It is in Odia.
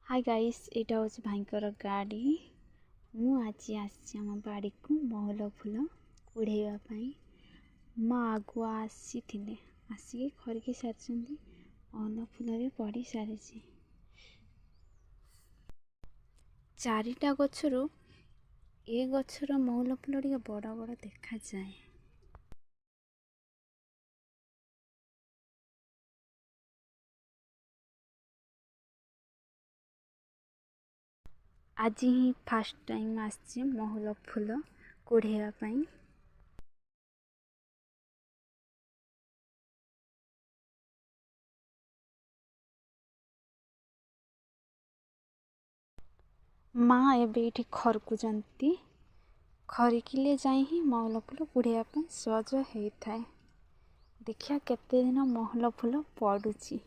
ହାଇ ଗାଇସ୍, ଏଇଟା ହେଉଛି ଭାଇଙ୍କର ଗାଡ଼ି। ମୁଁ ଆଜି ଆସିଛି ଆମ ବାଡ଼ିକୁ ମହୁଲ ଫୁଲ କୁଢ଼େଇବା ପାଇଁ। ମା ଆଗୁଆ ଆସିଥିଲେ, ଆସିକି ଖରିକି ସାରିଛନ୍ତି। ମହୁଲ ଫୁଲ ବି ପଡ଼ି ସାରିଛି। ଚାରିଟା ଗଛରୁ ଏ ଗଛର ମହୁଲ ଫୁଲ ଟିକେ ବଡ଼ ବଡ଼ ଦେଖାଯାଏ। ଆଜି ହିଁ ଫାଷ୍ଟ ଟାଇମ୍ ଆସିଛି ମହୁଲ ଫୁଲ କୁଢ଼େଇବା ପାଇଁ। ମା ଏବେ ଏଇଠି ଖରକୁଛନ୍ତି। ଖରିକିଲେ ଯାଇ ହିଁ ମହୁଲ ଫୁଲ କୁଢ଼େଇବା ପାଇଁ ସହଜ ହେଇଥାଏ। ଦେଖିବା କେତେ ଦିନ ମହୁଲ ଫୁଲ ପଡ଼ୁଛି।